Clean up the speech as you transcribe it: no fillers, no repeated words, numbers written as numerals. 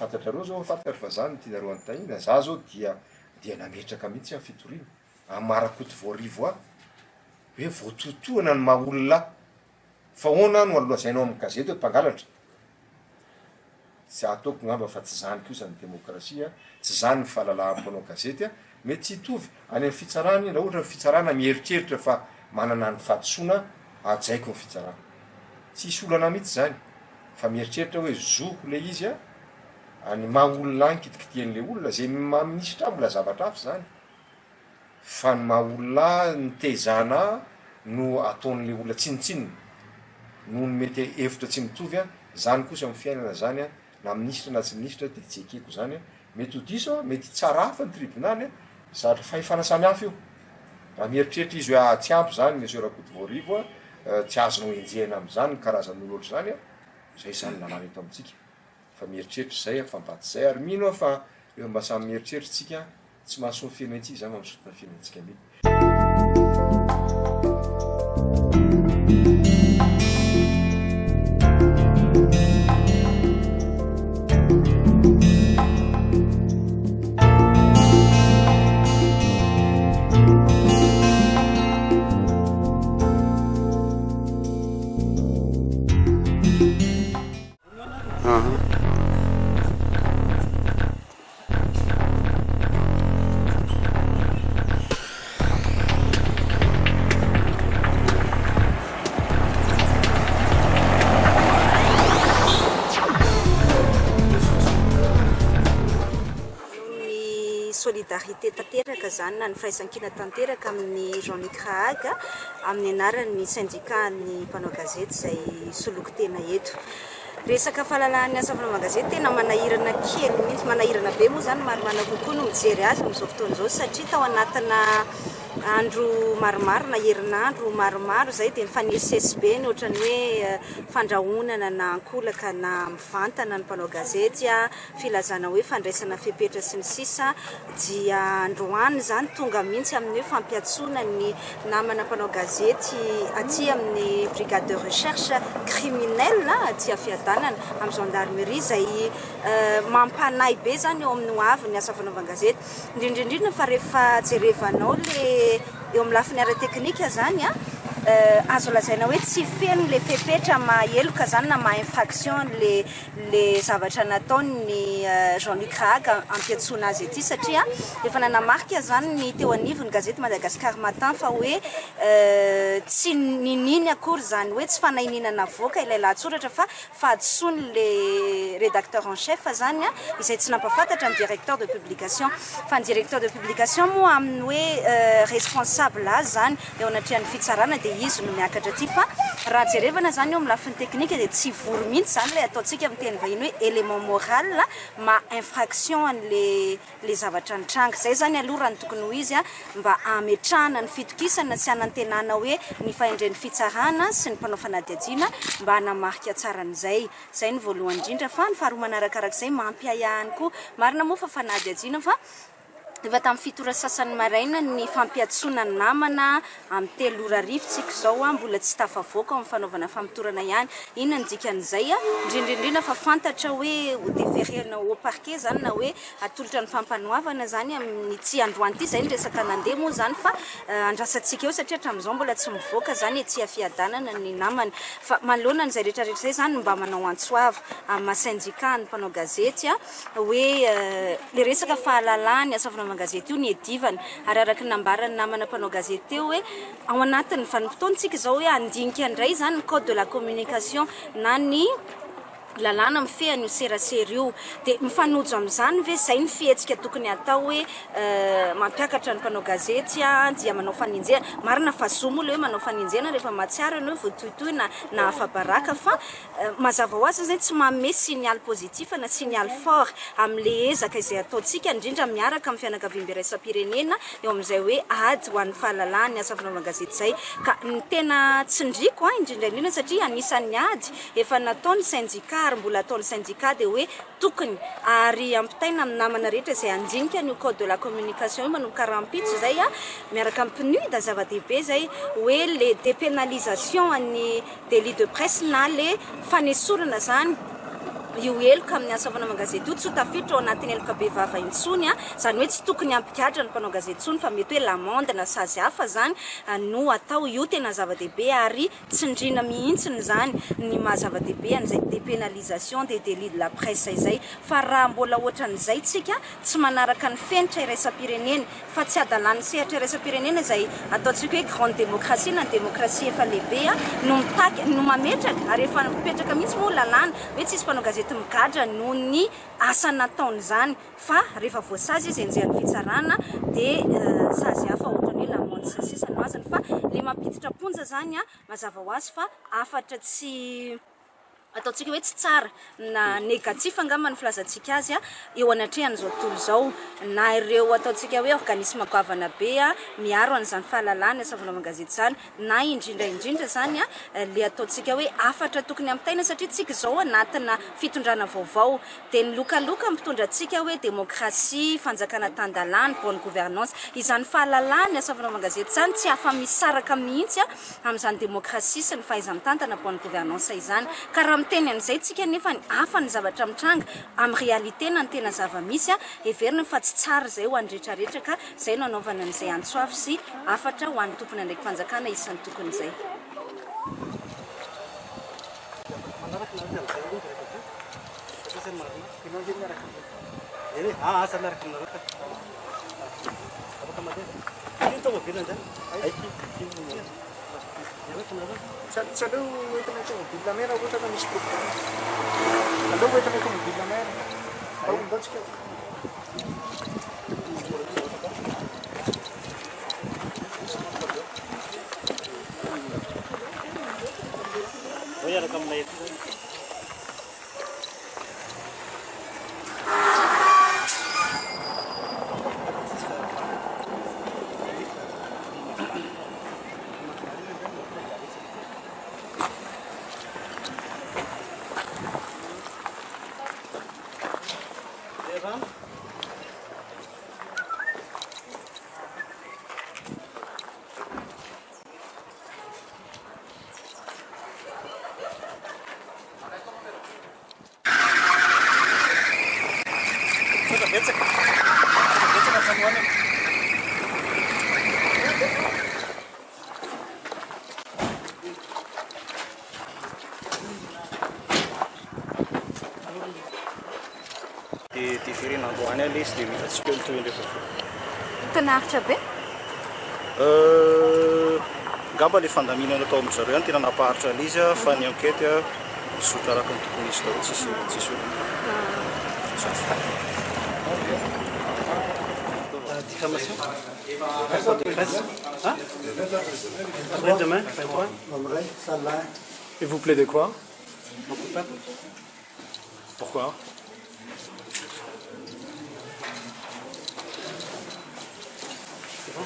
Fantatrareo zao, fantatro fa zany no tianareo anontaniana, za zao dia dia nametraka mihitsy aho fitoriana amin'ny maha Rakotovoarivo ahy hoe voatohitohina ny maha olona ahy, fa ahoana aho no lazainao amin'ny gazety hoe mpangalatra? Tsy ataoko ngamba fa tsy zany kosa ny demokrasia, tsy zany ny fahalalahan'ny mpanao gazety a, mety tsy hitovy any amin'ny fitsarana iny, raha ohatra ny fitsarana mieritreritra fa manana ny fahadisoana, hajaiko ny fitsarana, tsy hisy olana mihitsy zany, fa mieritreritra hoe zoko le izy a, ny maha olona ahy ny kitikitihan'le olona, zay maha minisitra ahy mbola zavatra hafa zany. Fa ny maha olona ahy nitezana ahy no ataon'le olona tsinontsinona noho ny mety hevitra tsy mitovy an, zany kosa amin'ny fiainana zany an, na minisitra na tsy minisitra dia tsy ekeko zany an, mety ho diso aho, mety hitsara hafa ny tribonaly an, zavatra fahefana samy hafa io, raha mieritreritra izy hoe ah tsy ampy zany monsieur Rakotovoarivo an, tsy azonao enjehina amin'izany ny karazan'olo ohatr'izany an, zay zany lalàna eto amintsika, fa mieritreritra izay aho fa mba tsy zay ary mino aho fa rehefa mba samy mieritreritra tsika Tsy mahasoa ny firenentsika izany fa misotona ny firenentsika mihitsy. Ny solidarité tanteraka izany na ny firaisankina tanteraka amin'i Jean Luc Rahaga amin'ny anaran'ny syndicat-n'ny mpanao gazety izay soloiko tena eto. Resaka fahalalahan'ny asa fanaovan-gazety tena manahirana kely mihitsy, manahirana be moa izany marimarina kokoa no mijery azy amin'izao fotoana izao satria tao anatina andro maromaro na herinandro maromaro izay dia nifanesisesy be ny ohatran'ny hoe fandrahonana na ankolaka na mivantana ny mpanao gazety, filazana hoe fandraisana fepetra sy ny sisa dia androany izany tonga mihitsy amin'ny hoe fampiantsoana ny namana mpanao gazety aty amin'ny brigade de recherche criminelle aty Fiadanana amin'ny gendarmerie izay mampanahy be izany eo amin'ny ho avy ny asa fanaovan-gazety indrindra indrindra fa rehefa jerevanao le eo amin'ny lafiny ara-teknika izany azo lazaina hoe tsy feno le fepetra maha heloka izany na maha infraction le le zavatra nataon'ny Jean Luc Rahaga ampiantsoana azy ity satria efa nanamarika izany ny teo anivon'ny gazety Madagascar Matin fa hoe tsy niniany akory izany hoe tsy fanahiniana navoaka ilay lahatsoratra fa fahadisoan'le rédacteur en chef izany izay tsy nampafantatra ny directeur de publication fa ny directeur de publication moa amin'ny hoe responsable azy izany eo anatrehan'ny fitsarana dia izy no miakatra aty fa raha jerevana izany eo amin'ny lafiny teknika dia tsy vory mihitsy izany ilay ataontsika amin'ny teny vahiny hoe élément moral maha infraction an'le le zavatra nitranga. Izay izany aloha raha ny tokony ho izy mba hametrahana ny fitokisana sy hanantenana hoe ny fahendren'ny fitsarana sy ny mpanao fanadihadiana mba hanamarika tsara an'izay. Izay no voalohany indrindra fa ny faharoa manarakarak'izay mampiahiahy ihany koa. Marina moa fa fanadihadiana fa Efa tamin'ny fito ora sasany maraina ny fampiantsoana ny namana, amin'ny telo ora hariva tsika izao, mbola tsy tafavoaka ao amin'ny fanaovana famotorana ihany. Inona no dikan'izay? Indrindra indrindra fa fantatra hoe ho deferena au parquet izany na hoe atolotra ny fampanoavana izany amin'ity androany ity. Izay ny resaka nandeha moa izany fa andrasantsika eo satria hatramin'izao mbola tsy mivoaka izany ety Fiadanana ny namana. Fa manoloana an'izay rehetra rehetra izay izany mba manao antso avo amin'ny maha sendika ny mpanao gazety hoe le resaka fahalalahana ny asa fanaovan-gazety io niadivana ary araka ny nambaran'ny namana mpanao gazety teo hoe ao anatin'ny vanim-potoana tsika izao hoe handinika indray izany ny code de la communication na ny lalàna mifehy an'io serasera io dia mifanojo amin'izany ve izay ny fihetsika tokony hatao hoe mampiakatra ny mpanao gazety dia manao fanenjehana marina fa zo moa le hoe manao fanenjehana rehefa mahatsiaro ianao hoe voatohitohina na afa-baraka fa Mazava ho azy izay tsy manome signal positif na signal fort amin'ilay ezaka izay ataontsika, indrindra miaraka amin'ny fianakaviambe iraisam-pirenena eo amin'izay hoe ady ho an'ny fahalalahan'ny asa fanaovan-gazety izay. Ka ny tena tsindriako, indrindra indrindra satria anisan'ny ady efa nataon'ny sendika ary mbola ataon'ny sendika dia hoe tokony ary ampitaina amin'ny namana rehetra izay handinika an'io code de la communication io manomboka rahampitso izay miaraka amin'ny PNUD, zava-dehibe izay hoe le dépénalisation an'ny délit de presse na le fanesorana zany io heloka amin'ny asa fanaovan-gazety io tsy ho tafiditra ao anatin'ny heloka bevava intsony, izany hoe tsy tokony hampigadra ny mpanao gazety intsony fa mety hoe l'amende na sazy hafa izany no atao. Io tena zava-dehibe ary tsindriana mihitsiny izany ny maha zava-dehibe an'izay dépénalisation des délits de la presse izay fa raha mbola ohatran'izay tsika tsy manaraka ny fenitra iraisam-pirenena fa tsy adalan'ny sehatra iraisam-pirenena izay ataontsika hoe grande démocratie na ny démocratie efa lehibe no mitaky no mametraka ary efa mipetraka mihitsy moa lalàna hoe tsisy mpanao gazety migadra noho ny asa nataony izany fa rehefa voasazy izy enjehan'ny fitsarana dia sazy hafa ohatran'ny hoe l'amende sy ny sisa no azony fa le mampiditra am-ponja izany mazava ho azy fa hafatra tsy ataontsika hoe tsy tsara na négatif angamba ny filazantsika azy eo anatrehan'izao tontolo izao na ireo ataontsika hoe organisme goavana be miaro an'izany fahalalana asa fanaovan-gazety izany na indrindra indrindra izany le ataontsika hoe hafatra tokony hampitaina satria tsika izao anatina fitondrana vaovao dia ny lokaloka mitondra antsika hoe démocratie, fanjakana tan-dalàna, bonne gouvernance. Izany fahalalana asa fanaovan-gazety izany tsy afa-misaraka mihitsy amin'izany démocratie sy ny fahaiza-mitantana, bonne gouvernance, izany. Ka raha miteny an'izay tsika nefa ny hafa ny zavatra mitranga amin'ny réalité na ny tena zava-misy, heverina fa tsy tsara izay ho an'ny rehetrarehetra ka izay no anaovana an'izay antso avo sy hafatra ho an'ny tompon'andraiki-panjakana isan-tokony izay. Tsy aleo entina tomobile mena ohatra ka misy problème. Aleo entina tomobile mena. Ndao ndao tsika. Miaraka aminay eto zany. Misaotra betsaka. Misaotra betsaka fanohanana. Dia deferena androany ilay izy dia ho hitantsika eo ny tohiny rehefa avy eo. Tena aritra be? Angamba ilay fandaminana tao amin-dry zareo ihany tena nampaharitra an'ilay izy fa ny enquête nizotra araka ny tokony izy daholo tsisy tsisy olana. Diffamation? Accord de presse? Hein? Après demain, 23. Et vous plaidez quoi? Non coupable. Pourquoi? C'est bon?